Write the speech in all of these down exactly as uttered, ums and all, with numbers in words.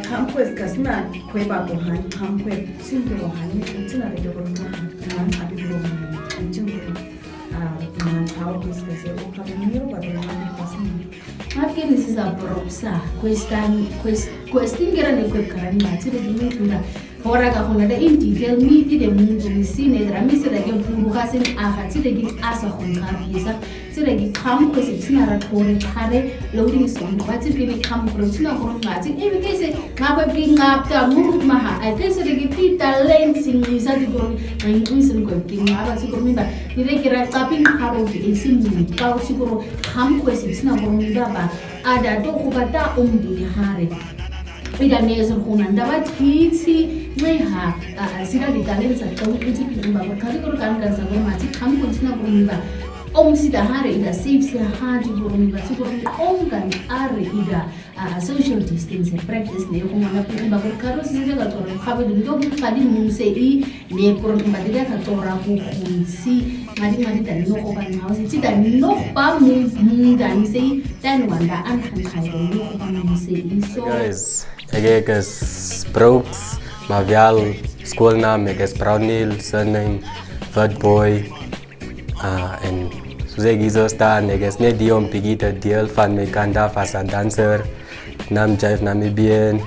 Qhamkhwes ka sina khweba ko han, qhamkhwes sinto ko han, sinto ko han, sinto ko han. Ngakeni siza propsa question, question kera ne kweb karanga tire di mutula. Hora ka hona da in detail mi ti de mundu ni sine dra mi sira ke buru ka sin aka tire ki asa hon ka bisa. Tire ki qhamkhwes sina ra tore tare lo di son ba tire ki qhamkhwes sina hon ka tire ebi ke se. Ngakwe ki ngapta murut maha. Ai ke se de ki ti talent sing ni sa ti koro. Ngai ngai sing kwe ki ngapta si koro mi ba. Ire kira tapi ngaro ki esi mi. Kau si koro qhamkhwes sina koro mi ba ba. Ada to ku kata um di hare. Ida me sir kuna nda ba titi. Ngai ha. Sira di talent sa kau iti ki ba koro kati koro kan kan sa koro mati qhamkhwes sina koro mi ba. Um sida hare ida safe si ha ti koro mi ba si koro mi um kan are ida. Social distance practice ne ko mana ku ba ko karo si de ka tora ka ba dum do ka di mun se i ne ko ba de ka tora ku kun si ngadi ngadi da no ko ba na si ti da no ba mun mun da ni se i da no wanda an kan kai da no ko ba mun se i so. Guys, ege kes Brooks, Mavial, school name ege Brownhill, surname Fat Boy. Ah, en suse gizo sta neges ne dion pigita diel fan me kanda fasa dancer. Nam jive Namibian.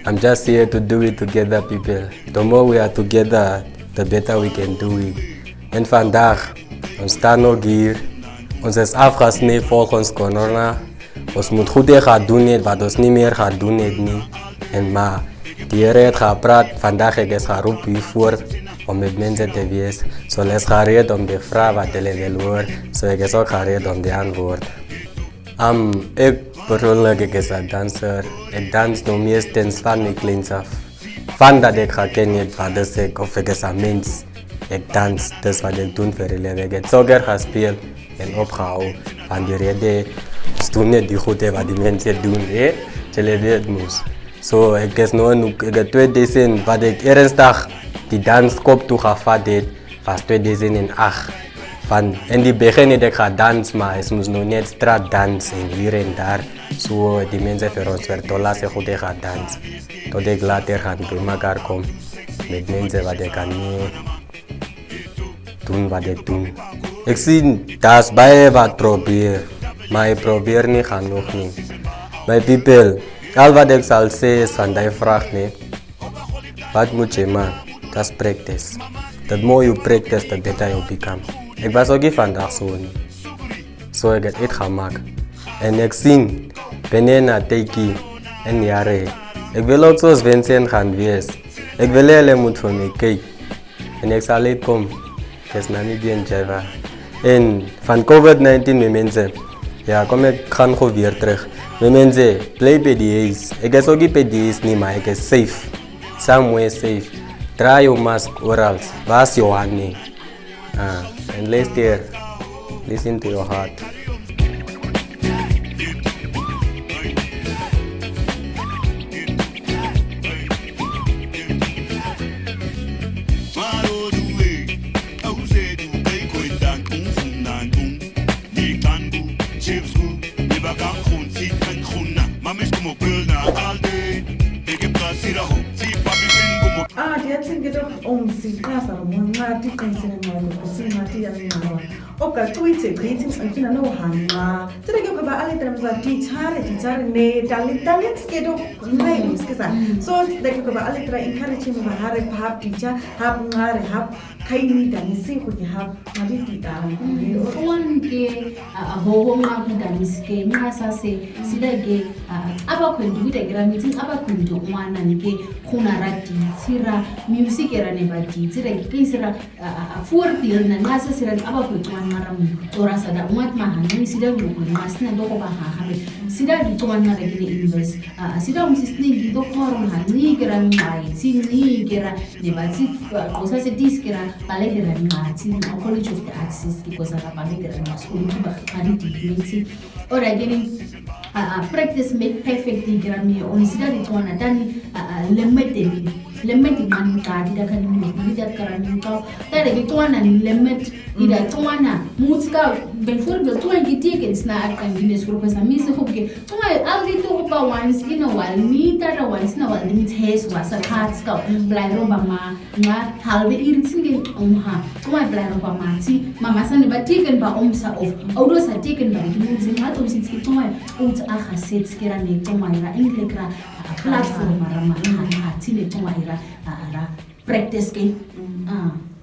I'm just here to do it together, people. The more we are together, the better we can do it. En vandaag, ons staan ook hier. Ons is afgesneden volgens corona. Ons moet goed gaan doen het wat ons niet meer gaat doen het niet. En maar die Here het gepraat, vandaag ik is geroepen hiervoor om met mensen te wees. Zo les gereed om de vraag wat te willen horen. Zo ik is ook gereed om de antwoord. Am, ik persoonlijk ik is een danser. Ik dans nog meestens van ik kleins af. Van dat ik ga kennen het wat is ik of ik is een mens. Ik dans, dat is wat ik doen voor je leven. Ik heb soccer gespeeld en opgehouden. Van die reden, stonden die goed wat die mensen doen, hè? Televisie moest. Zo, ik is nog een, ik heb twee decennia wat ik ernstig die danskop toe gevat deed, was tweeduizend acht. Van, in die begin heb ik gedans, maar het moest nog net straatdans en hier en daar. Zo, die mensen voor ons werd dollars en goed gedans. Tot ik later gaan bij elkaar kom met mensen wat ik kan niet doen wat ik doen. Ik zie dat bij wat probeer, maar ik probeer niet genoeg niet. My people, al wat ik zal zeggen is van die vraag niet. Wat moet je man? Dat is practice. The more you practice, the better you become. Ik was ook hier vandaag zo niet. Zo ik het gemaakt. En ik zie, binnen een tijdje, een jaar. Ik wil ook zo Vincent gaan wees. Ik wil hele moed voor me kijken. En ik zal het komen. Kes Namibian jive. En van covid negentien, mijn mensen. Ja, kom ik gaan gewoon weer terug. Mijn mensen, blijf bij die huis. Ik is ook niet bij die huis niet, maar ik is safe. Somewhere safe. Draag je mask overal. Was je hand niet. Ah, and listen, listen to your heart. Ah, ndiyathini ke to umsiqasa ngoncwadi qinisele ncwadi kusinqadi yamngqawa. Oka cwithe gqithi ngcwithina nohanqa. Tira ke kweba alitira mza tithare, tithare ne, tali, tali nskedo, ne, nskesa. So, tira ke kweba alitira encourage me bahare, hap ticha, hap ngare, hap kaini, tani siku ke hap. Mali tita. One ke, a, a, hoho nqa kuda miske, nqa sase, sida ke, a, a, aba kwendu kuda kira miti, aba kwendu mwana nike, kuna rati, sira, music era ne bati, sira ke, sira, a, a, a, forty na nqa sase ra, aba kwe twana ra mu, tora sada, umat mahani, sida nqa kwe, nqa sina doko ba ha, ha, sida di twana ra kine invest, a, a, sida um sisne gi doko ro ha, ni kira nqa, si ni kira, ne ba si, a, kosa se dis kira, Pale kira nqa, ti nqa College of the Arts, ki kosa ka pale kira nqa, skulu ki ba kari di miti. Ora gini, a, a, practice make perfect di kira mi, oni sida di twana tani, a, a, lemete ni. Lemmet i man kati da kan ni ni da kara ni kau. Tare ke tuana ni lemmet i da tuana. Muts kau ben fur ke tuana ke tie ke sna akan ni nes kuru ke sa mi se hop ke. Tuana al di to ba once in a while. Ni tara once in a while. Ni tes wa sa kats kau. Blai ro ba ma. Nga halve irin sin ke um ha. Tuana blai ro ba ma ti. Mama sa ne ba tie ke ba um sa of. Audo sa tie ke ba ki muts nga tum sin ki tuana. Uts a ha sets ke ra ne tuana ra ingle kra. Platform ara ma ha ha tine tong ara ara practice ke. Ah.